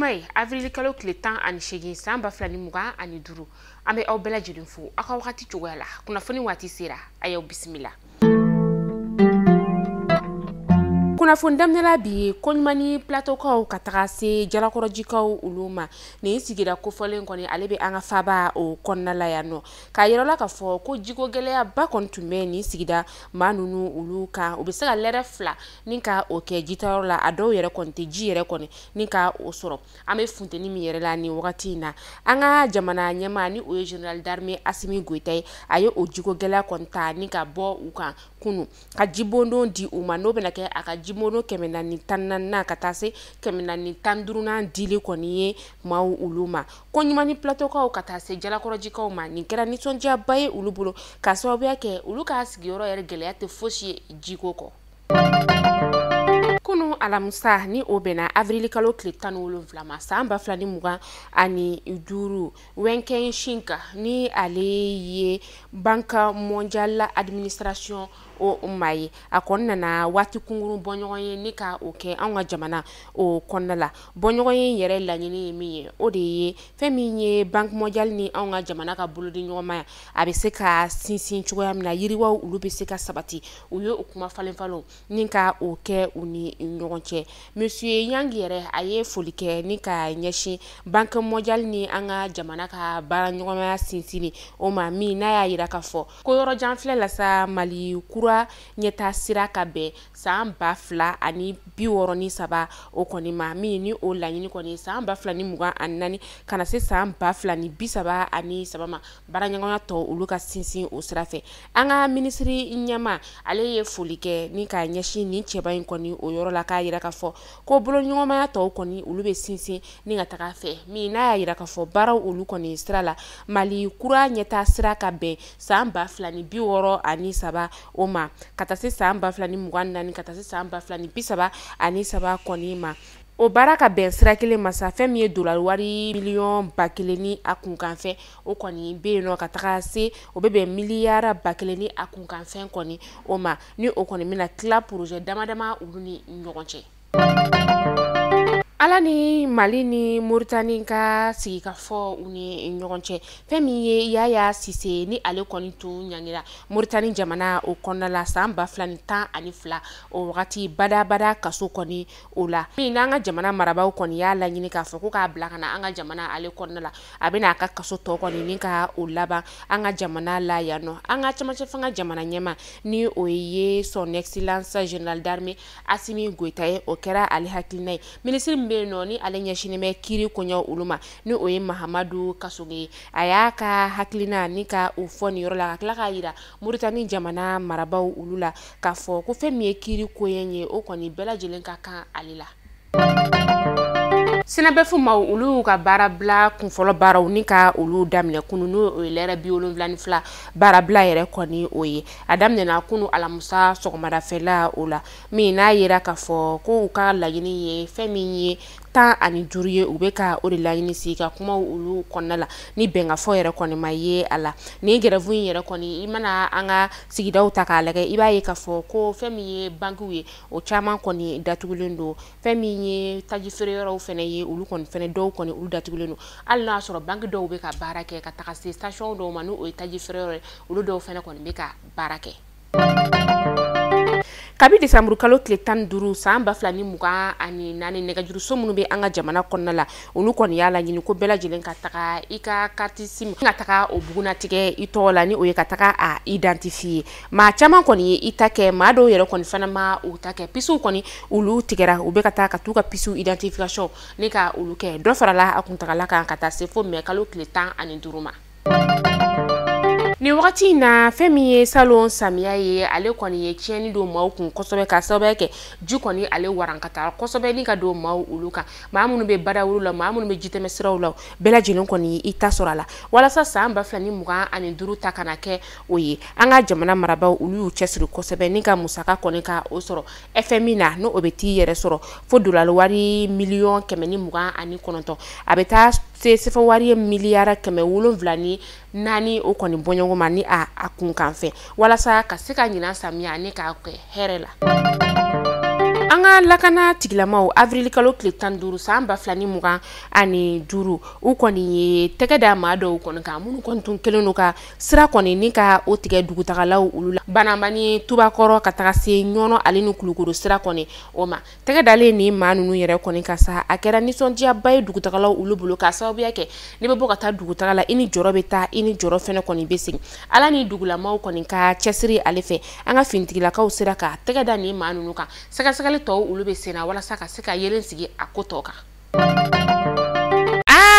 juma ye avril kalo tile 18 san 2025. An bɛ aw bɛɛ lajɛlen fo aw ka wagati cogoya la. Kunnafoni waati sera, a y'aw bisimila. Kunnafoni daminɛla bi Koɲumani plateaukaw ka taga se Jalakɔrɔjikaw olu ma. Nin sigida kofɔlen kɔni ale bɛ an ka faaba o kɔnɔna la yan nɔ. K'a yira la k'a fɔ ko jiko gɛlɛyaba kɔni tun bɛ nin sigida maa ninnu olu kan. U bɛ se ka lɛrɛ 2 ni ka o kɛ jitayɔrɔ la, a dɔw yɛrɛ kɔni tɛ ji yɛrɛ kɔni ni ka o sɔrɔ. An bɛ funteni min yɛrɛ la nin wagati in na, an ka jamana ɲɛmaa ni o ye général d'armée Assimi Goïta ye, a ye o jiko gɛlɛya kɔni ta ni ka bɔ u kan kunu ka jibondon di u ma, n'o bɛna kɛ a ka jibondon 414 ka taa se 415 dili kɔni ye maaw olu ma. Koɲumani plateaukaw ka taa se Jalakɔrɔjikaw ma, nin kɛra nisɔndiyaba ye olu bolo k'a sababuya kɛ olu ka sigiyɔrɔ yɛrɛ gɛlɛya tɛ fosi ye jiko kɔ. Kunu alamisa ni o bɛnna avril kalo tile 17 ma san 2025, Wenken Shinka ni ale ye Banque mondiale administration o maa ye, a kɔni nana waati kunkurun bɔɲɔgɔn ye ni ka o kɛ anw ka jamana o kɔnɔna la. Bɔɲɔgɔn ye yɛrɛ laɲini ye min ye, o de ye fɛn min ye Banque mondiale ni anw ka jamana ka bolodiɲɔgɔnma, a bɛ se ka sinsin cogoya min na, yiriwaw olu bɛ se ka sabati. U ye o kuma falen falen ni ka o kɛ u ni ɲɔgɔn cɛ. Monsieur Yang yɛrɛ a ye foli kɛ ni ka ɲɛsin Banque mondiale ni an ka jamana ka baara ɲɔgɔnmaya sinsinni o ma, min n'a y'a yira k'a fɔ ko yɔrɔ jan filɛ la sa, Mali kura ɲɛta sira ka bɛn san 2063 o kɔni ma, min ni o laɲini kɔni san 2024 ka na se san 2033 ma, baaraɲɔgɔnya tɔ olu ka sinsin o sira fɛ. An ka minisiri ɲɛma ale ye foli kɛ ni ka ɲɛsin nin cɛba in kɔni o yɔrɔ la, k'a yira k'a fɔ ko boloɲɔgɔnmaya tɔw kɔni olu bɛ sinsin ni ka taga fɛ, min n'a y'a yira k'a fɔ baaraw olu kɔni sira la, Mali kura ɲɛta sira ka bɛn san 2063 o ma, ka taa se san 2024 ka taa se san 2033 kɔni ma. O baara ka bɛn sira kelen ma sa, fɛn min ye dollar wari miliyɔn 1000 ni a kunkanfɛn o kɔni bɛ yen nɔ, ka taga se o bɛ bɛn miliyari 1000 ni a kunkanfɛn kɔni o ma, ni o kɔni bɛna tila projet dama dama olu ni ɲɔgɔn cɛ. Ala ni Mali ni Mauritanie ka sigikafɔ u ni ɲɔgɔn cɛ, fɛn min ye Yaya Sise ni ale kɔni tun ɲangira Mauritanie jamana o kɔnɔna la san 2012 o wagati badabada kaso kɔni o la, min n'an ka jamana marabaaw kɔni y'a laɲini k'a fɔ ko k'a bila ka na an ka jamana ale kɔnɔna la, a bɛna a ka kaso tɔ kɔni ni ka o laban an ka jamana la yan nɔ. An ka cɛmancɛ fanga jamana ɲɛma ni o ye son excellence général d'armée Assimi Goïta ye, o kɛra ale hakilina ye. Minisiri min bɛ yen nɔ ni ale ɲɛsinnen bɛ kiiri koɲɛw olu ma, ni o ye Mahamadu Kasoge ye, a y'a ka hakilina ni ka o fɔ nin yɔrɔ la, ka tila k'a yira Mauritanie jamana marabaaw olu la k'a fɔ ko fɛn min ye kiiri koɲɛ ye, o kɔni bɛɛ lajɛlen ka kan ale la. SYNABEF maaw olu y'u ka baarabila kunfɔlɔ baaraw ni ka olu daminɛ kunu, n'o ye lɛrɛ 72 baarabila yɛrɛ kɔni o ye. A daminɛna kunu alamisa sɔgɔmadafɛla o la, min n'a yira k'a fɔ ko u ka laɲini ye fɛn min ye 15 ye, u bɛ ka o de laɲini sigi ka kumaw olu kɔnɔna la, ni bɛnkafɔ yɛrɛ kɔni ma ye a la. Nin grève in yɛrɛ kɔni, i mana an ka sigidaw ta k'a lajɛ, i b'a ye k'a fɔ ko fɛn min ye bankiw ye, o caman kɔni datugulen don. Fɛn min ye taji feere yɔrɔw fɛnɛ ye, olu kɔni fɛnɛ dɔw kɔni olu datugulen don, hali n'a sɔrɔ banki dɔw bɛ ka baara kɛ ka taga se station dɔw ma, n'o ye taji feere yɔrɔ ye, olu dɔw fɛnɛ kɔni bɛ ka baara kɛ. Kabi desanburu kalo tile 15 san 2024, nɛgɛjuruso minnu bɛ an ka jamana kɔnɔna la, olu kɔni y'a laɲini ko bɛɛ lajɛlen ka taga i ka carte SIM ka taga o bugunnatigɛ i tɔgɔ la, ni o ye ka taga a identifier. Maa caman kɔni ye i ta kɛ, maa dɔw yɛrɛ kɔni fana ma u ta kɛ. Pisiw kɔni olu tigɛra, u bɛ ka taa ka t'u ka pisiw identification ni ka olu kɛ. Dɔ farala a kuntagala kan ka taa se fo mɛ kalo tile 15 ma. Nin wagati in na, fɛn min ye salon samiya ye, ale kɔni ye tiɲɛni don maaw kun kosɛbɛ, k'a sababuya kɛ ji kɔni ale warankata kosɛbɛ ni ka don maaw olu kan. Maa minnu bɛ badawolo la, maa minnu bɛ jitɛmɛ siraw la, bɛɛ lajɛlen kɔni i ta sɔrɔ a la. Walasa san 2025 ta kana kɛ o ye, an ka jamana marabaaw olu y'u cɛsiri kosɛbɛ ni ka musaka kɔni ka o sɔrɔ FMI na, n'o bɛ t'i yɛrɛ sɔrɔ fo dollar wari miliyɔn 129, a bɛ taa se sefa wari ye miliyari 704 o kɔni bɔɲɔgɔn ma ni a kunkan fɛ, walasa ka se ka ɲinan samiya ni k'a kɛ hɛrɛ la. An An ka lakana tigilamaw avril kalo tile 15 san 2025 u kɔni ye tɛgɛ da maa dɔw kɔni kan minnu kɔni tun kɛlen don ka sira kɔni ni ka o tigɛ dugutagalaw olu la Banamba ni Tubakɔrɔ ka taga se Ɲɔnɔ ale ni Kulukoro sira kɔni o ma. Tɛgɛ dalen ni maa ninnu yɛrɛ kɔni ka sa, a kɛra nisɔndiyaba ye dugutagalaw olu bolo k'a sababuya kɛ n'i bɛ bɔ ka taa dugutaga la, i ni jɔrɔ bɛ taa, i ni jɔrɔ fɛnɛ kɔni bɛ segin. Ala ni dugulamaw kɔni ka cɛsiri ale fɛ, an ka finitigilakaw sera ka tɛgɛ da nin maa ninnu kan. Sɛgɛsɛgɛli tɔw olu bɛ sen na walasa ka se ka yelen sigi a ko tɔ kan.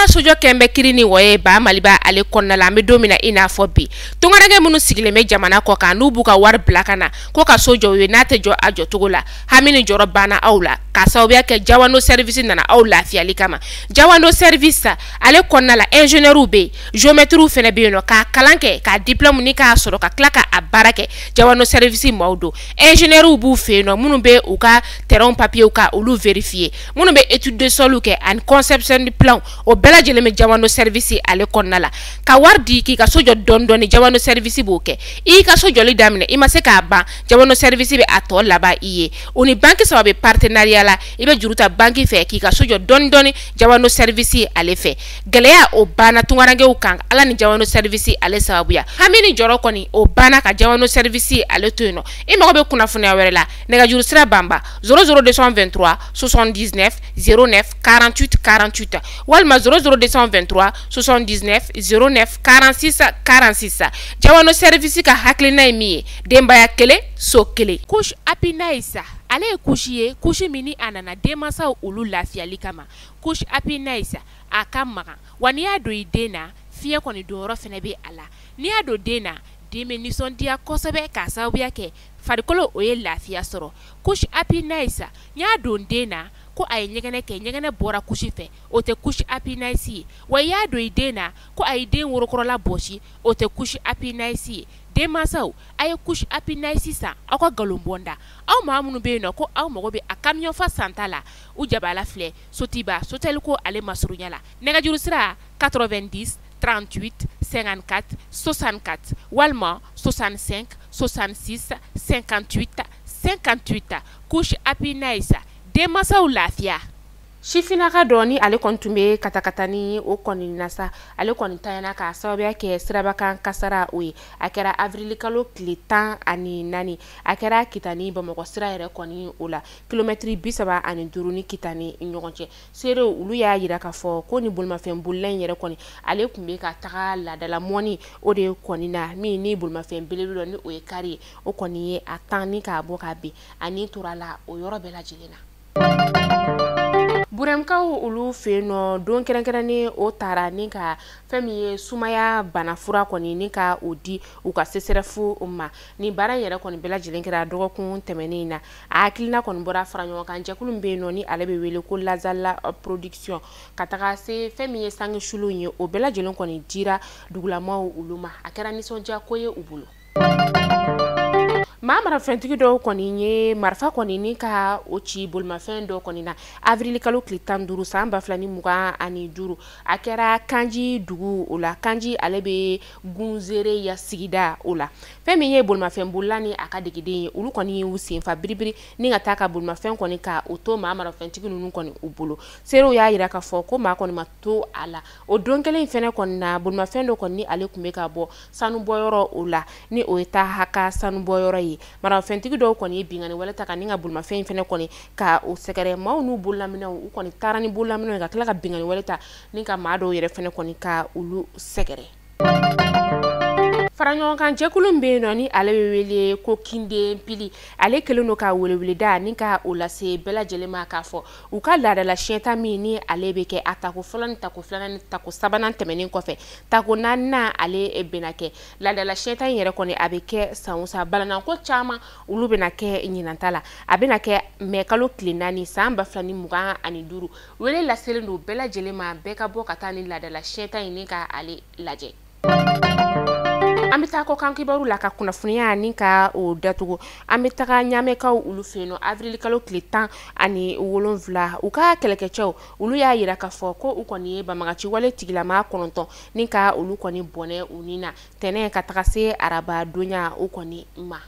Sojɔ kɛn bɛ kiri ni wɔye ba Maliba ale kɔnɔna la. An bɛ don min na i n'a fɔ bi, tungaranke minnu sigilen bɛ jamana kɔ kan n'u b'u ka wari bila ka na ko ka so jɔ u ye, n'a tɛ jɔ a jɔcogo la, hami ni jɔrɔ banna aw la k'a sababuya kɛ Jawando Service nana aw lafiyali kama. Jawando Service ale kɔnɔna la, ingénieur bɛ yen, géomètre fana bɛ yen nɔ, k'a kalan kɛ, k'a diplôme ni k'a sɔrɔ ka tila k'a baara kɛ. Jawando Service maaw don. Ingénieur b'u fɛ yen nɔ minnu bɛ u ka terrain papier ka olu vérifier, minnu bɛ étude de sol kɛ ani conception de plan, o bɛɛ lajɛlen bɛ Jawando Service ale kɔnɔna la. Ka wari di k'i ka so jɔ dɔɔni dɔɔni, Jawando Service b'o kɛ. I ka so jɔli daminɛ, i ma se k'a ban, Jawando Service bɛ a tɔ laban i ye. O ni banque saba bɛ partenariat la, i bɛ juru ta banque fɛ k'i ka so jɔ dɔɔni dɔɔni Jawando Service ale fɛ. Gɛlɛya o banna tungarankew kan Ala ni Jawando Service ale sababuya. Hami ni jɔrɔ kɔni o banna ka Jawando Service ale to yen nɔ. I mago bɛ kunnafoniya wɛrɛ la, nɛgɛjuru sira banba 00223 79 09 48 48 walima 00223 79 09 46 46. Jawando Service ka hakilina ye min ye, denbaya kelen so kelen. Couche Happy Nice ale ye couche ye, couche min ni a nana denmansaw olu lafiyali kama. Couche Happy Nice a ka magan wa n'i y'a don i den na, fiɲɛ kɔni donyɔrɔ fana bɛ a la. N'i y'a don den na, den bɛ nisɔndiya kosɛbɛ k'a sababuya kɛ farikolo o ye lafiya sɔrɔ. Couche Happy Nice, n y'a don den na ko a ye ɲɛgɛnɛ kɛ, ɲɛgɛnɛ bɔra couche fɛ, o tɛ couche Happy Nice ye. Wa i y'a don i den na ko a ye den worokɔrɔla bɔsi, o tɛ couche Happy Nice ye. Denmansaw, a ye couche Happy Nice san aw ka nkalon bɔ da. Aw maa minnu bɛ yen nɔ ko aw mago bɛ a camion fa santa la, u jabala filɛ Sotiba Sotel ko ale masurunya la. Nɛgɛjuru sira 90 38 54 64 walima 65 66 58 58. Couche Happy Nice, denmansaw lafiya. Sifinnaka dɔ ni ale kɔni tun bɛ katakatani o kɔni na sa, ale kɔni tanyana k'a sababuya kɛ sirabakan kasara o ye. A kɛra avril kalo tile 14, a kɛra Kita ni Bamakɔ sira yɛrɛ kɔni o la, kilomɛtiri 35 ni Kita ni ɲɔgɔn cɛ. Seerew olu y'a yira k'a fɔ ko ni bolimafɛn bolila in yɛrɛ kɔni ale tun bɛ ka taga laadala mɔni o de kɔni na, min ni bolimafɛn belebele dɔ ni o ye kari ye, o kɔni ye a tan ni k'a bɔ k'a bin, ani tora la o yɔrɔ bɛɛ lajɛlen na. Burɛmkaw olu fɛ yen nɔ, don kɛrɛnkɛrɛnnen o taara ni ka fɛn min ye sumaya banafura kɔni ni ka o di u ka CSRéf ma. Ni baara in yɛrɛ kɔni bɛɛ lajɛlen kɛra dɔgɔkun tɛmɛnen in na. A hakilina kɔni bɔra fara ɲɔgɔn kan jɛkulu min bɛ yen nɔ ni ale bɛ wele ko Lazala Production, ka taga se fɛn min ye sange sulenw ye, o bɛɛ lajɛlen kɔni dira dugulamaw olu ma. A kɛra nisɔndiya ko ye u bolo. Maa marafɛntigi dɔw kɔni ye marifa kɔni ni ka o ci bolimafɛn dɔ kɔni na avril kalo tile 15 san 2025. A kɛra Kanji dugu o la. Kanji ale bɛ Gunzere ya sigida o la. Fɛn min ye bolimafɛn bolila ni a ka degeden ye, olu kɔni y'u senfa biribiri ni ka taa ka bolimafɛn kɔni ka o to maa marafɛntigi ninnu kɔni u bolo. Seerew y'a yira k'a fɔ ko maa kɔni ma to a la. O don kelen in fɛnɛ kɔni na, bolimafɛn dɔ kɔni ale tun bɛ ka bɔ sanubɔyɔrɔ o la, ni o ye Taha ka sanubɔyɔrɔ ye. Marafɛntigi dɔw kɔni ye binkanni wale ta ka ni ka bolimafɛn in fɛnɛ kɔni ka o sɛgɛrɛ. Maaw n'u bololaminɛw, u kɔni taara ni bololaminɛw ye ka tila ka binkanni wale ta ni ka maa dɔw yɛrɛ fɛnɛ kɔni ka olu sɛgɛrɛ. Fara ɲɔgɔn kan jɛkulu min bɛ yen nɔ ni ale bɛ wele ko Kinden Pili, ale kɛlen don ka weleweleda ni ka o lase bɛɛ lajɛlen ma k'a fɔ u ka laadala siɲɛta min ni ale bɛ kɛ a tako fɔlɔ ni tako filanan ni tako sabanan tɛmɛnen kɔfɛ, tako naaninan ale bɛna kɛ. Laadala siɲɛta in yɛrɛ kɔni a bɛ kɛ san o san, balanako caman olu bɛna kɛ ɲinanta la. A bɛna kɛ mɛ kalo tile 4 san 2025. Wele laselen don bɛɛ lajɛlen ma, bɛɛ ka bɔ ka taa ni laadala siɲɛta in ni ka ale lajɛ. An bɛ taa kɔkan kibaru la ka kunnafoniya ni ka o datugu. An bɛ taga Ɲamɛkaw olu fɛ yen nɔ avril kalo tile 17, u ka kɛlɛkɛcɛw olu y'a yira k'a fɔ ko u kɔni ye banbagaci wale tigilamaa 9 ni ka olu kɔni bɔnɛ u ni na tɛnɛ ka taga se araba donya o kɔni ma.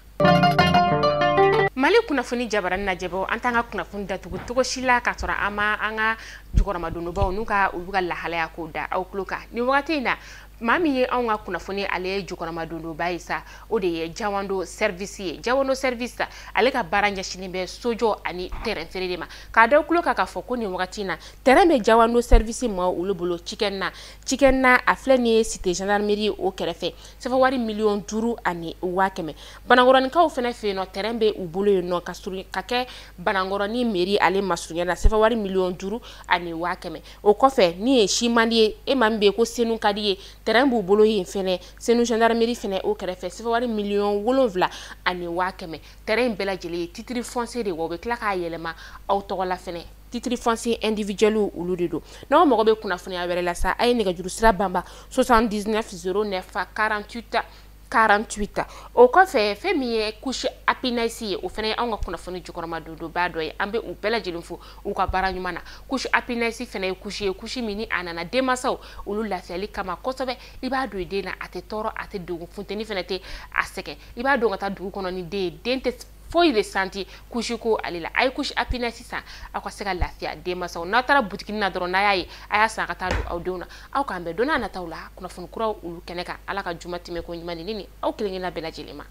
Mali kunnafoni jabarani lajɛbɔ, an t'an ka kunnafoni datugu cogo si la k'a sɔrɔ an ma an ka jukɔrɔmadonbaw n'u ka olu ka lahalaya k'o da aw tulo kan. Nin wagati in na, maa min ye anw ka kunnafoni ale ye jukɔrɔmadonba ye sa, o de ye Jawando Service ye. Jawando Service, ale ka baara ɲɛsinnen bɛ sojɔ ani terrain feere de ma. K'a da tulo kan k'a fɔ ko nin wagati in na, terrain bɛ Jawando Service maaw olu bolo Cikɛna. Cikɛna, a filɛ nin ye cité gendarmerie o kɛrɛfɛ, sɛfɛ wari 5,100,000. Banankɔrɔnikaw fana fɛ yen nɔ, terrain bɛ u bolo yen nɔ ka surun ka kɛ Banankɔrɔni mairie ale masurunya la, sɛfɛ wari 5,100,000. O kɔfɛ, ni ye simandi ye, e maa min bɛ yen ko Senu ka di ye, terrain b'u bolo yen fɛnɛ, Senu gendarmerie fɛnɛ o kɛrɛfɛ, sɛfɛ wari 7,100,000. Terrain in bɛɛ lajɛlen ye titre foncier de, wa u bɛ tila k'a yɛlɛma aw tɔgɔ la fɛnɛ, titre foncier individuel olu de don. N'aw mago bɛ kunnafoniya wɛrɛ la sa, a ye nɛgɛjuru sira banba 79 09 48 48. O kɔfɛ, fɛn min ye couche Happiness ye, o fana ye anw ka kunnafoni jukɔrɔma donba dɔ ye. An bɛ u bɛɛ lajɛlen fo u ka baara ɲuman na. Couche Happiness fana ye couche ye, couche min ni a nana denmansaw olu lafiyali kama kosɛbɛ. I b'a don i den na, a tɛ tɔɔrɔ, a tɛ degun, funteni fana tɛ a sɛgɛn. I b'a don ka taa dugu kɔnɔ ni den ye, den tɛ foyi de santi couche ko ale la. A ye couche Happiness sisan, aw ka se ka lafiya denmansaw. N'aw taara butigi na dɔrɔn, n'a y'a ye, a y'a san ka taa don aw denw na. Aw k'an bɛn don n'a nataw la kunnafoni kuraw olu kɛnɛ kan. Ala ka juma tɛmɛ ko ɲuman ni aw kelen kelenna bɛɛ lajɛlen ma.